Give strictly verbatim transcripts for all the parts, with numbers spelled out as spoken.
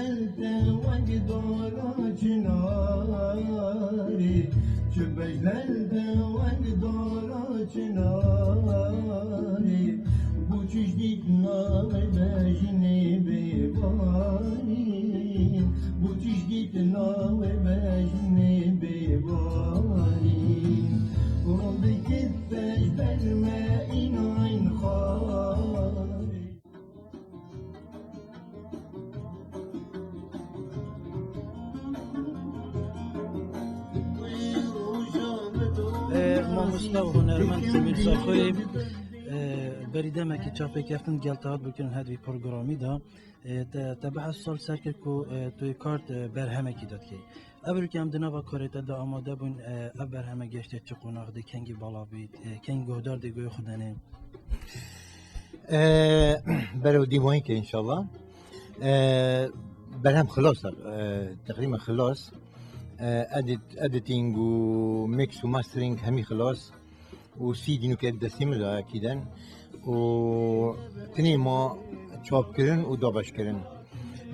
Te wek dara çinarê, çi bejlel te wek dara çinarê, bu çiş dît navê bejnê bêbarî, bu çiş dît navê bejnê bêbarî, rondikit pej ber me înayn xarê. Mamosta û hunermend Semîr Saxoyê, e, berî demekî çavpêkeftin gel te hat bikirin her vî programî de. E, te, te behs sal ser kir ku, e, tu yê kar, e, berhemekî de dikey. Ev rûkê em di nava karê te de amade bûn, e, ev berheme geştê çi qonax de, kengî bala bît, e, keng guhdar dê guhê xwe denê? E, berew dîmayî ke înşallah. E, berhem xilas e, e, teqrîben xilas. E, edit, editing û mix û mastering hemî xilas. Û C D nûke di destê min de ekîden. Û tinê ma çapkirin û dabeşkirin.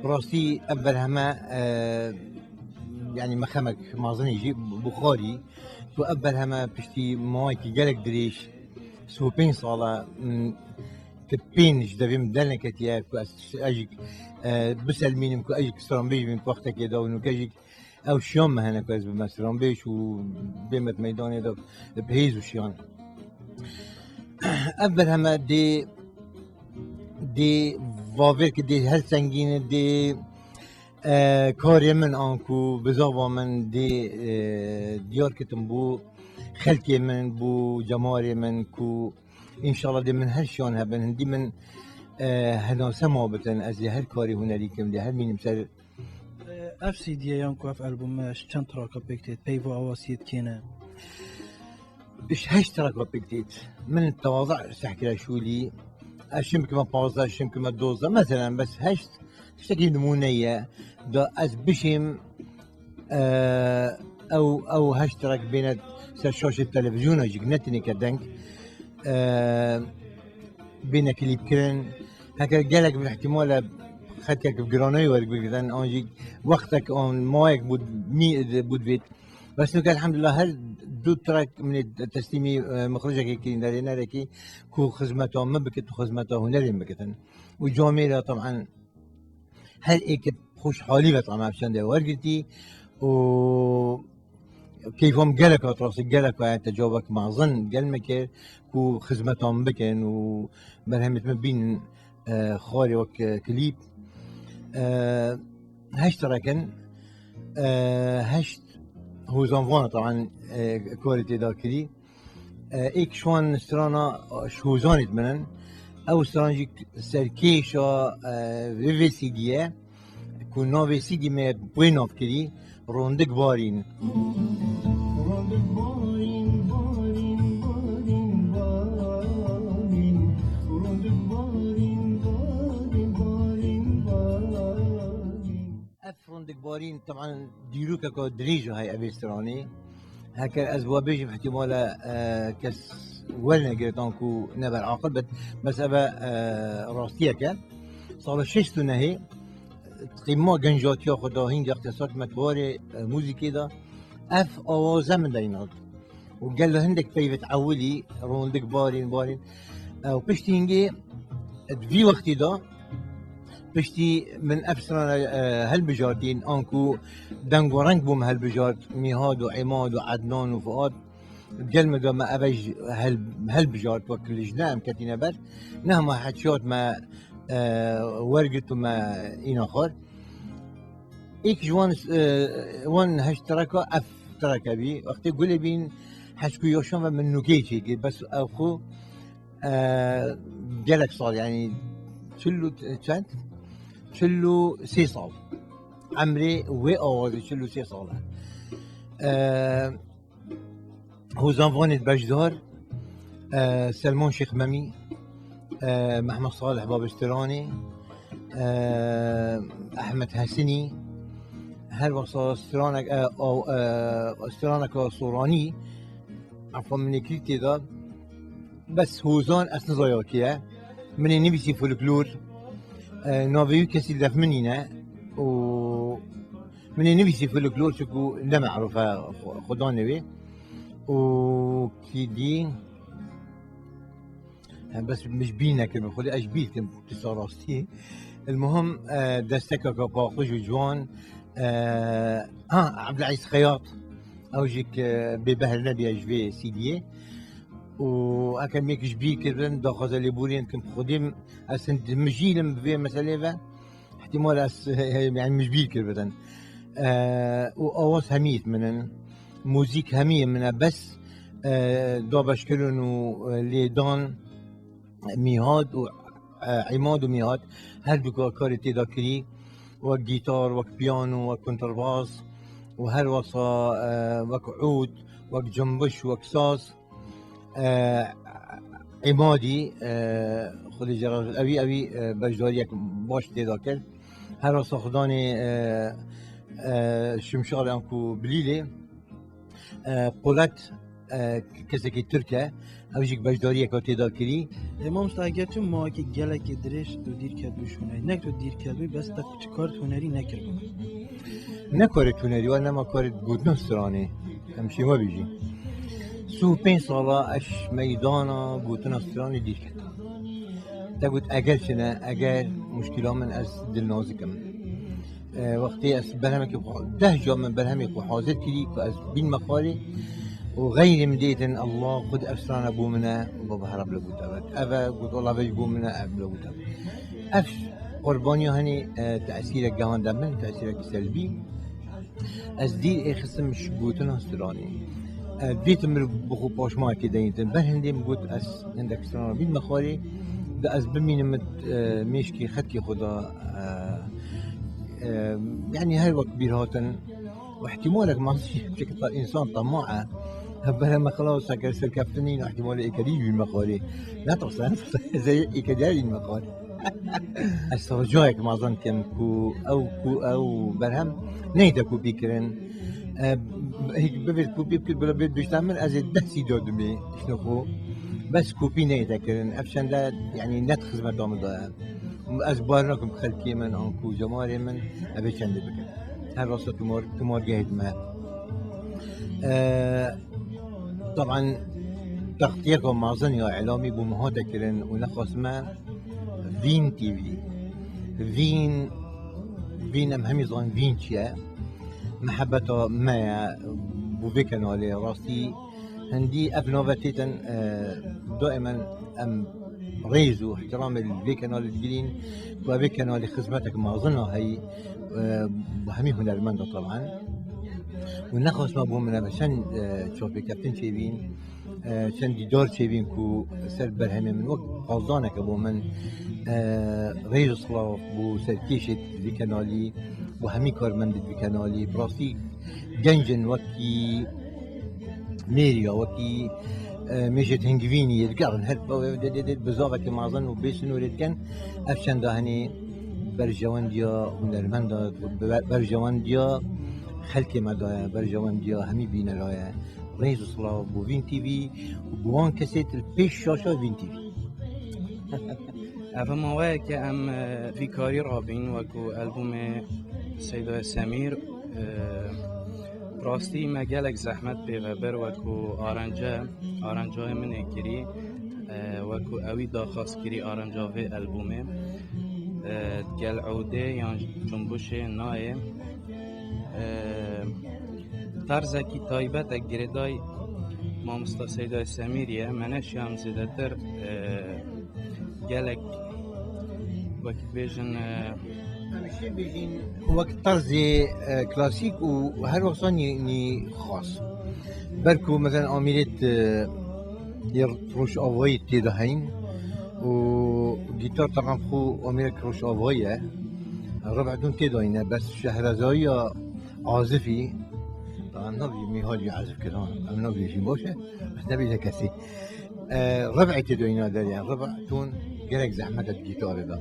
Bi rastî ev berheme, e, yanî mexemek mazinê jî buxarî. Ku ev berheme piştî mawekî gelek dirêj, sî û pênc sal e, m, ki pên ji devê min derneketiye, ku ez, ez jî, e, biselmînim, ku ez jî stranbêj bim wextekê de û nûke jî ew şiyan me hene, ku ez bime stranbêj û bême di meydanê de bi hêz û şiyan. Ev berheme dê, dê vavêr ki dê her sengîn e, dê, e, karê min anku bizava min dê, e, diyar kitim bû xelkê min, bû cemarê min ku înşallah dê min her şiyan hebin. Hindî min, e, henase ma bitin, ez lê her karê hunerî kim, lê her mînim ser. Ev C D yan ku ev albûm ji çend traka pêk têt? Peyva awasiyê kê ne? Ji heşt traka pêk têt. Min tewaza sehkire şûlî. Ez şim kime pazdeh, şim kime dozdeh. Meselen bes heşt tiştekî nimûne ye. Da ez bişêm, e, ew, ew heşt trek bêne ser şaşê televizyona jî, ne tenê ke deng. E, bêne klîpkirin. Heke gelek bi ihtimale xelkek bi giranayî wergirtin, an jî wextek an mayek bû, mî-, bû divêt. Bes nuke elhamdulillah her du trek min ê teslîmî, e, mixrijekê kirîn, derênerekî ku xizmeta min bikit û xizmeta hunerê min bikitin. Û camêra taban her êk bi xweşhalî ve taban ev çende wergirtî û keyfa min gelek hat rastî, gelek heye tecawek mezin gel me kir ku xizmeta min bikin û berhemêt min bînin, e, xwarê wek, e, klîp. E, heşt trek in, e, heşt hozan van taban, e, karê tê de kirî. E, êk ji wan strana ji hozanê min in. Ew stran jî serkêşa, e, vê, vê C D ye. Ku navê C D me wê nav kirî, Rondik Barîn. Rondik barîn, barîn, barîn, barîn. Rondik barîn, barîn, barîn, barîn. Ev Rondik Barîn, teban dîrokeka dirêj e hay evê stranê. Heke ez wa bêjim, ihtimale, e, kes wernegirt anku ne ber aqil bit. Bes ev e, e, rastiyek e. Sala şêst û nehê, qîma gencatiya xwe da hîn wextê sar me di warê, e, muzîkê de. Ev awaze min de îna û gelo hindek peyvêt ewilî, Rondik Barîn, Barîn. E, û piştî hingê, e, di vî wextî de, piştî min ev strana, e, helbijartîn, anku deng û reng bûm helbijart, Nîhad û Îmad û Ednan û Fuad, gel me da me eve jî hel-, helbijart, wek lijne em ketîne ber. Nehma heçiyat me, e, wergirt û me îna xwar. Êk ji wan, e, wan heşt treka ev treke bî. Wextê Gulê bîn, heçku yoşan ve min nûkeyê çêkir. Bes ew xwe, e, gelek sal, yanî çil û çend? Çil û sê sal. Emrê wê awazê çil û sê sal e. E, Hozan Vanê beşdar, e, Selman Şêx Memî, e, Mehmet Salih Babistiranê, e, Ehmed Hesinî, her wexta stranek, e, aw-, e, straneka soranî, efwa min ê kirî tê de, bes Hozan ez nizaya kê ye. Min ê nivîsî folklor, e, navê wî kesî li def min nîne. û min ê nivîsî folklor çiku ne merûf e xwe-, xwedanê wê. Û kî dî? He, bes min ji bîr nekir, bi xwedê ez ji bîr dikim, tişta rastî. El muhim, e, desteka ka paqij û ciwan, e, ha, Ebdulezîz Xeyat, ew jî ke bêbehr nebiye ji vê C D'yê. Û heke min yek ji bîr kirin, daxwaza lêborînê dikim, bi xwedê ez hin dimijîlim bi vê meselê ve. Îhtimal ez, yani min ji bîr kir birin. E, û awaz hemî yê min in. Muzîk hemî yê min e. Bes, e, dabeşkirin û, e, lêdan Mîhad û, e, Îmad û Mîhad her du ka-, karê tê de kirî. Wek gîtar, wek piyano, wek kontrabas û her wesa, e, wek ûd, wek cimbiş, wek saz. E, Îmadî, e, Xwedê jê razî, ewî, ewî, e, beşdariyek baş tê de kir. Her wesa xudanê, e, e, Şimşar yan ku Bilîlê, e, Polat, e, kesekî Tirk e, ew jî beşdariyeka tê de kirî. E, mamosta, eger tu mawekî gelekî dirêj tu dîr ketbû ji hunerî, ne tu dîr ketbû, bes te çi kar hunerî nekiribû? Ne karê hunerî, wa nema karê gotina stranê. Em şî we bêjî. Sî û pênc sala ez meydana gotina stranê dîr ketim. Te got, eger çi ne, eger muşkila min ez dilnazik im. E, wextê ez berhemekê xwe, deh ca min berhemê xwe hazir kirî ku ez bînme xwarê û xeyrê min dêtin, Allah xwe di ev strana bo min e, baba herab li bo te be. Ev e, got, wala vê ji bo min e, ev li bo te be. Ev qurbaniya henê, e, tesîrek gehande min, tesîrek selbî. Ez dîr êxistim ji gotina stranê. E, dîtim min bi xwe paşmayekê deyîtin. Ber hindê min got, ez hindek strana bînme xwarê, da ez bimînim, e, mêşkê xetkê xwe da, e, e, yani her wek bîr hatin. Û ihtimalek mezin jî, çeke ta-, însan tama e. Hevber heme xilas, eger serkeftinî, ihtimalê êkerî jî bînme xwarê. Ne tasa, ne tasa, ez ê êkeriya bînme xwarê. Ez ricayek mezin dikim ku ew, ku ew berhem neyte kopî kirin. E, hêk bivêt kopî bikir, bila bêt bişta min, ez ê deh sî da dimê, şino xwe. Bes kopî neyte kirin. Ev çende, yani, net xizmeta min da ye. Ez bar nakim xelkê min, an ku cemarê min, ev ê çendê bikin. Her rasta tomar-, tomargehê dime. E, taban, textiyeka mezin ya îlamî bo min hate kirin û nexwestime Vîn T V. Vîn, Vîn em hemî zanin Vîn çi ye? Mihebeta me ye bo vê kenalê. Rastî hindî ev nave têtin, e, daîmen em rêz û îhtîramê li vê kenalê digirîn, ku ev vê kenalê xizmetek mezin a heyî, e, bo hemî hunermenda taban. Û nexwestime bo min ev çend, e, çavpêkeftin çêbîn, e, çend dîdar çêbîn ku ser berhemê min wek qazdaneke bo min, e, rêz û silav bo serkêşê vî kenalî, bo hemî karmendê vî kenalî, bi rastî genc in wekî mêrî ya, wekî, e, mêjê hingivînî yê digerin her dê, dê, dê, dê bizaveke mezin û bê sînorê dikin. Ev çenda henê berjewendiya hunermenda, be-, berjewendiya xelkê me daye, berjewendiya hemî bînera ye. Rêz û silav bo Vîn T V û bo wan kesê li pêş şaşa Vîn T V. Ev maweyeke em, e, vî karî rabîn, wekû albûmê Seyda Semîr, e, rastî me gelek zehmet pê ve bir, wekû arence, arencayê min ê kirî, e, wekû ewî daxwaz kirî arenca vê albûmê, e, gel ewdê yan cumbuşê nayê. E, Tarzekî taybet e girêdayî mamosta Seyda Semîrî ye. Me neşiyam zêdetir, e, gelek wekî bêjin, e, em şên bêjin wek tarzê, e, klasîk û her wexta nî, nî xas. Ber ku, mesela, amîrêt, e, yê rojavayî tê de heyn û gîtar teqan xwe amîrek rojavayî ye. Ribetûn tê de hîne, bes şehrezayiya azifî, em nabêjin Mîhal jî ezif kir, ha, em nabêjin, baş e, bes nebêje kesî. E, rib'ê tê de hîna derê, rib'tûn gelek zehmet e di gîtarê de.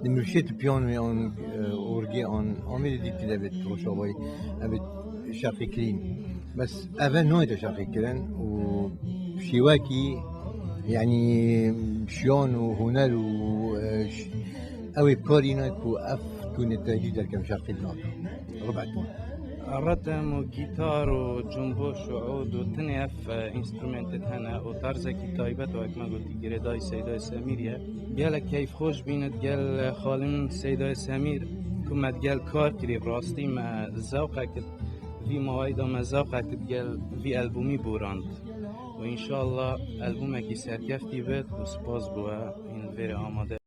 Di mirşê tu piyanoyê an, e, orgê an, amêrê dî tê de bêt rojavayî, ev şerqî kirîn. Bes ev e nayê te şerqî kirin û şêwekî, yanî şiyan û huner û, e, ş-, ew ê karîne ku ev Hûn ê te jî derkem şerqî binata. Ribat bûn. Ritim û gîtar û cumbuş û ud û tinê ev, e, înstrumentêt hene û tarzekî taybet û wek me gotî girêdayî Seydayê Semîrî ye. Gelek keyfxweş bînit gel xalin Seydayê Semîr ku me digel kar kirî, bi rastî me zewqek vî maweyî de me zewqek digel vî albûmî borand û înşallah albûmekî serkeftî bit û spas bo we hîn li vêrê amade